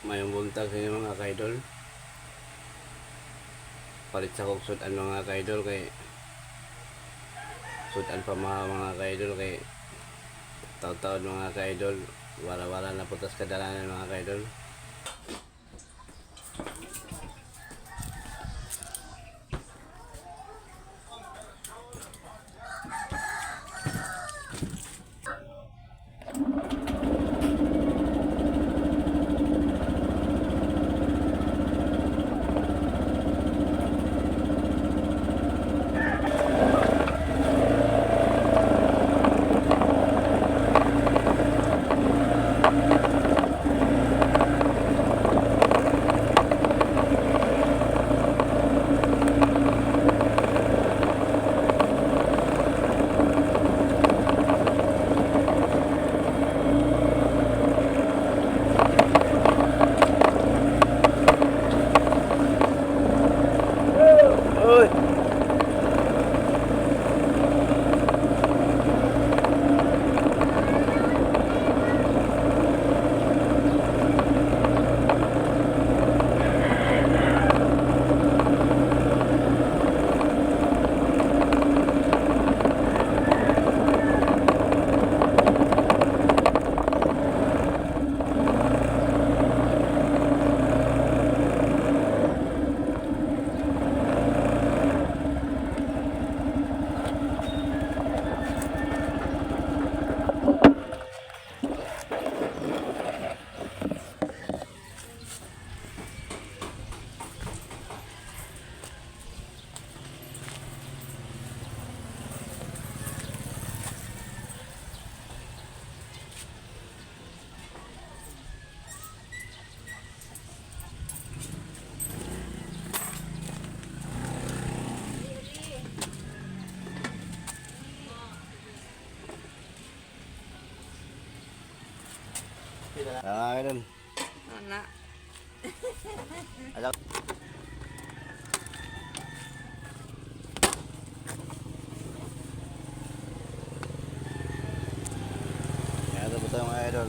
Mayong buntag sa inyo, mga kaidol. Palit sa kog sudan, mga kaidol, kay sudan pa mga kaidol kay taon-taon, mga kaidol, wala-wala na putas kadalanan, mga kaidol. Uy! Ah, ganun. Ana. Alam. Yan, ito po tayo, mga idol.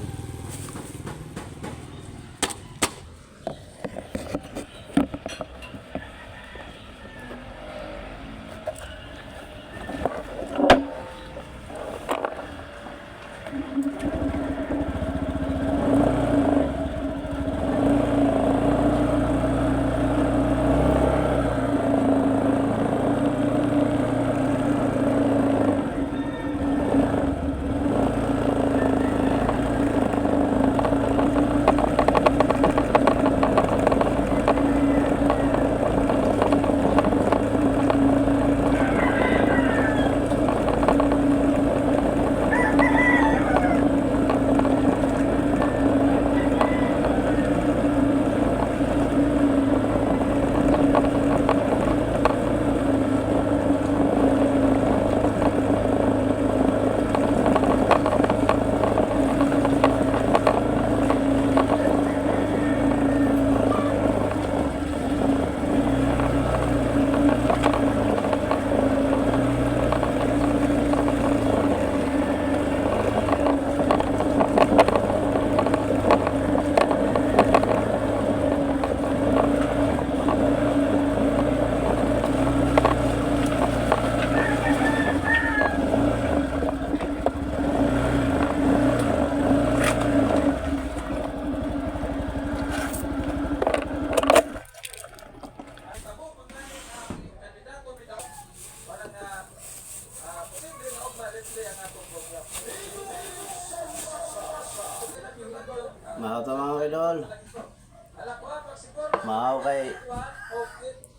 Mahaw to, mga idol. Mahaw kay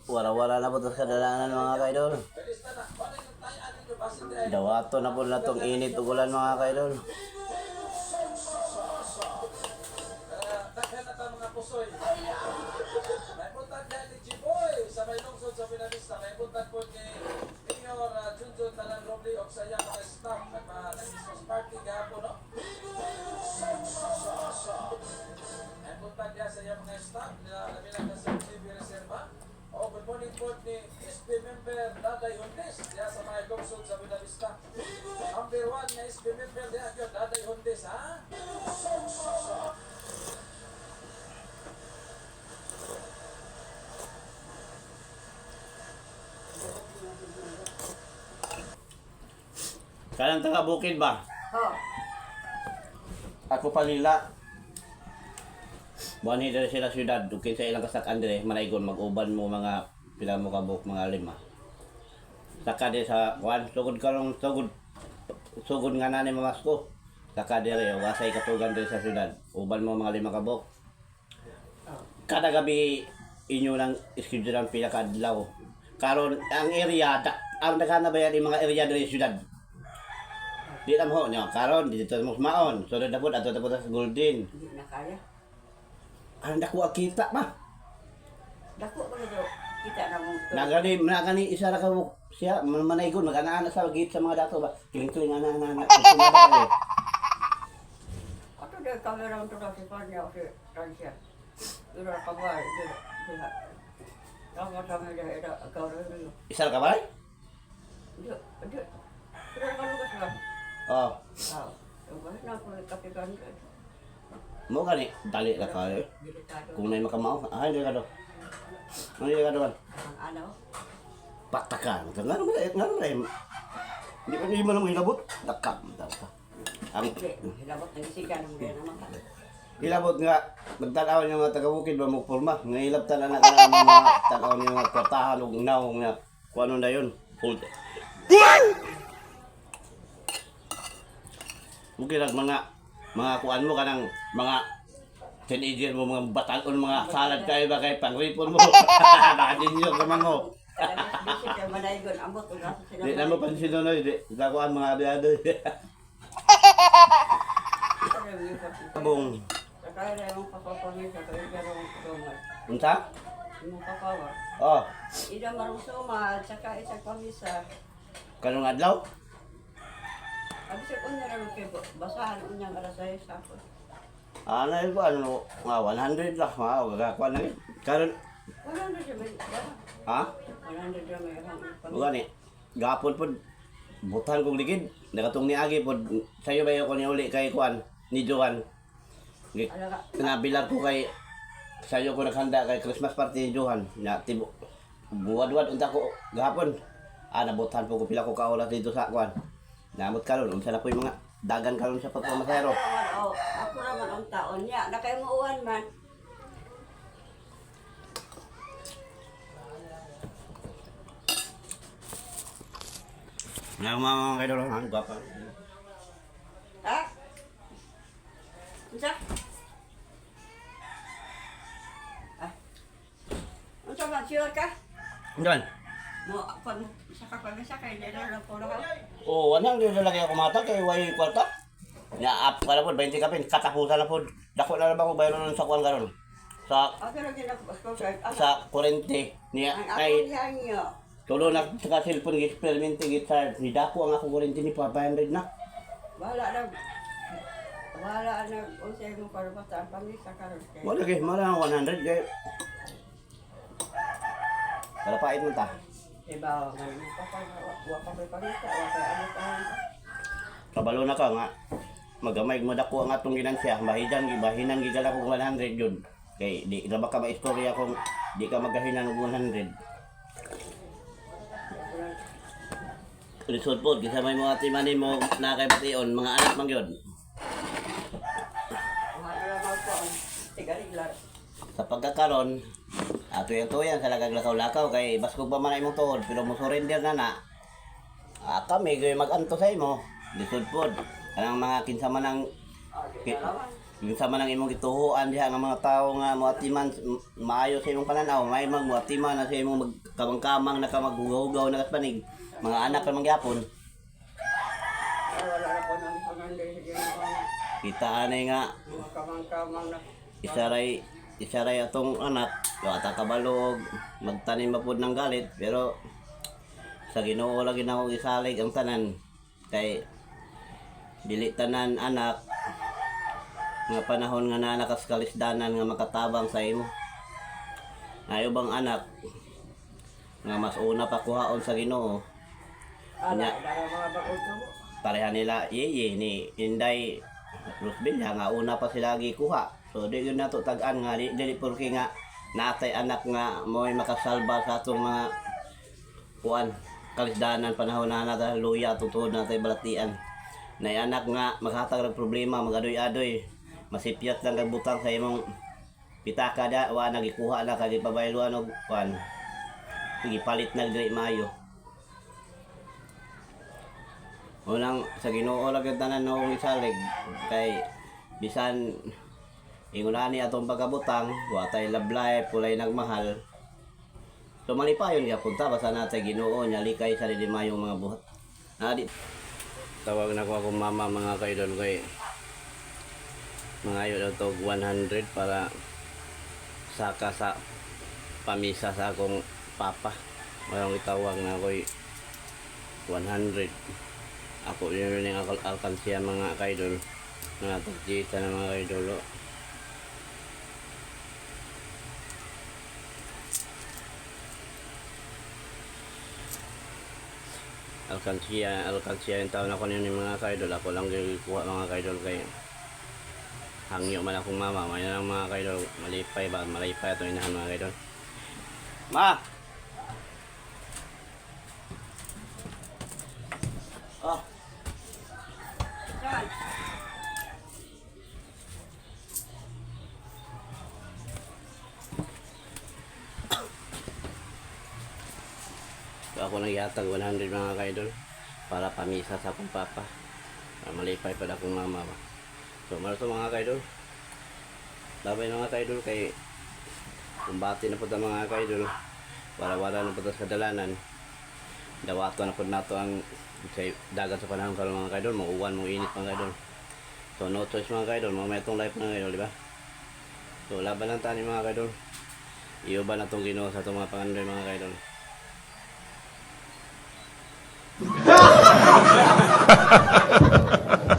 wala-wala na po ito sa kadalanan, mga kaidol. Dawato na po na itong init ug ulan, mga kaidol. Daghan na ta mga pusoy. May buntag dahil ni Chiboy sa may lungsod sa Buenavista. May buntag po ni Mayor Junjun Talan Roble og sa iyang mga staff nag-Christmas party gahapon, no? May buntag diha sa iyang mga staff nila labi na sa TV Reserva. O good morning po ni SB member Daday Hundes diha sa may lungsod sa Buenavista. Number 1 nga SB member diha gyud Daday Hundes, ha? Kanang taga bukid ba? Oh, Ako palila. Buwan diri sila syudad, ug kinsa ilang kasak-an dire, manaygon mag-uban mo mga pila mo ka buok, mga lima. Saka di sa kuan sugod karong sugod sugod nga nani mamasko. Saka dire wasay katugan dire sa syudad. Uban mo mga lima ka buok. Kada gabi inyo lang schedule ang pila ka adlaw. Karon ang area da, ang daghan na ba yan yung mga area dire sa syudad. Di lang ho nyo. Karon dito mo maon. Sunod na po ato na po sa Golden. hindi na kaya. Ang dako ang kita ba? Dako ba ito? Kita na mong to. Nagani nagani isa ra ka siya manaygon mag-ana-ana sa gate sa mga dato ba. Kiling-kiling ana-ana. Kusumada kayo. Ato dahil kamera ang tuta si Panya o si Francia. Ira kabay, dira, dira. Tama tama dahil ira agaw rin. Isa ra ka ba? Di, di. Ira kalugas ba? Oh. Ah, yung na ko kapitan. Mo gani dali ra kayo. Delikado. Kung nay makamao, ay di ka do. Ano di ka do? Ang ano? Patakan. Ngano mo ngano mo. Di pa di mo na hilabot. Dakap ka. Ang Hindi, hilabot ng isigan ng mga naman ka. hilabot nga magtanaw yung mga taga-bukid ba mo porma. Nga hilabtan na na ang mga tanaw yung mga kwartahan ug nawong nga kung ano na yun. Hold. Mungkin ang mga mga kuan mo kanang mga teenager mo, mga batalon, mga salad kayo ba kay pangripon mo. Baka ninyo naman mo. Bisik kay manaygon ambot ug asa sila. Di na mo pansin no, di. Sa kuan mga abi-abi. Bung. Kaya na yung kapapamilya kaya garong sumal. Unsa? Imong kapawa. Oh, Ida marong sumal saka isang pamisa. kanong adlaw? Abi sa unya ra kay basahan unyang alas 6 tapos. Ano yun ba? Ano? Nga, 100 lang. Mga, gagakuan na yun. Karon, 100 ra may. ha? 100 ra may ang Bukan ni. Gapon po, butan kong ligid. Nakatong ni Agi po, sa'yo ba ko ni uli kay Kuan, ni Johan. Ala ka. Nabilar ko kay, sa'yo ko naghanda kay Christmas party ni Johan. Na, tibo, buwad-buwad, unta ko, gapon. Ah, nabutan po ko pila ko kaoras dito sa Kuan. Namot karon, unsa na po yung mga dagan karon sa pagpamasero. Ako raman, oh, ako raman ang taon niya. Nakaimuuan man. Nga mga mga kaidol, ang gwapa. Ha? Unsa? Ah. Unsa man sure ka? Doon. Mo pag saka pag sa kay dili ra po na ka. Oh, 100 na lagi ako mata kay way kwarta. Ya up ka na po, 20 kapin, katapusan na po. Dako na lang ako bayaran nun sa kuwan karon. Sa Ako ra gid ako kay sa kurente niya Ang ako kay niya niyo. tulo na sa cellphone gi experiment gi charge ni dako ang ako kurente ni 500 na. Wala na wala na unsay mo para basta ang pamisa karon kay. Wala kay mara ang 100 kay. Para pait mo ta. Diba, nga mo pa pa wa pa may pamisa, wa pa ano pa. Kabalo na ka nga. Magamay mo dako ang atong ginansya, bahidan gibahinan gigala ko 100 yun. Kay di ra ba ka maistorya kung di ka magahinan og 100. Lisod po, kisa may mga timani mo na kay bation, mga anak man yun. Wala ra man ko ang tigariglar. Sa pagkakaron, ato yung tuyan sa lagag lakaw-lakaw kay baskog pa man ang imong tuhod pero mo surrender na na. Ah, kami gawin mag-anto sa imo. Lisod po. Kanang mga kinsa man ang Ah, di na naman. kinsa man ang imong gituhuan diha nga mga tawo nga moatiman maayo sa imong pananaw, may mag moatiman na sa imong magkamang-kamang na ka maghugaw-hugaw na kaspanig. Mga anak ra man gyapon. Ay, wala ra ko nang pangandi sa Ginoo. Kita anay nga Mga kamang-kamang na. isa ray atong anak wa ta kabalog magtanim pa pud ng galit pero sa Ginoo lagi na ako gisalig ang tanan kay dili tanan anak nga panahon nga naa ka sa kalisdanan nga makatabang sa imo. Ayo bang anak nga mas una pa kuhaon sa Ginoo. Ala, Nya. dara mga bagong tubo. Pareha nila yeye ni Inday Rosbilla nga una pa sila gikuha. So di yun nato tag-an nga di, dili porke nga natay anak nga mo'y makasalba sa atong mga kuan. kalisdanan panahon na nata luya tutuod na tay balatian. Nay anak nga maghatag ng problema, magadoy-adoy. Masipyat lang kag butang sa imong pitaka da wa nagikuha na kag ipabayluan og kuan. Gipalit na diri maayo. Unang sa Ginoo lang gyud tanan noong isalig kay bisan ingon ani atong pagkabutang, wa tay love life, walay nagmahal. So malipayon gyapon ta basta natay Ginoo nya likay sa dili mayong mga buhat. Adi tawag na ko akong mama, mga kaidol, kay mangayo daw to og 100 para saka sa pamisa sa akong papa. Mayong itawag na ako'y 100. Ako yun yung alkansiya, mga kaidol. Mga tagtita na mga kaidol. Oh. Alkansiya, alkansiya yung taon ako niyon mga kaidol. Ako lang yung kuha, mga kaidol, kay hangyo man akong mama. May lang, mga kaidol, malipay ba? Malipay ito inahan, mga kaidol. Ma! Oh, Saan? So ako naghihatag 100, mga kaidol, para pamisa sa akong papa. Para malipay pa akong mama ba. So maro to, mga kaidol. Babay, mga kaidol, kay kumbati na po ta, mga kaidol. Wala-wala na po ta sa dalanan. Dawato na po nato ang sa dagat sa panahon karon, mga kaidol, mauwan mo init, mga kaidol. So no choice, mga kaidol, mamaya itong life, mga kaidol, di ba? So laban lang tani, mga kaidol. Iyo ba na itong Ginoo sa itong mga pangandoy, mga kaidol.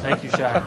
Thank you, Shaq.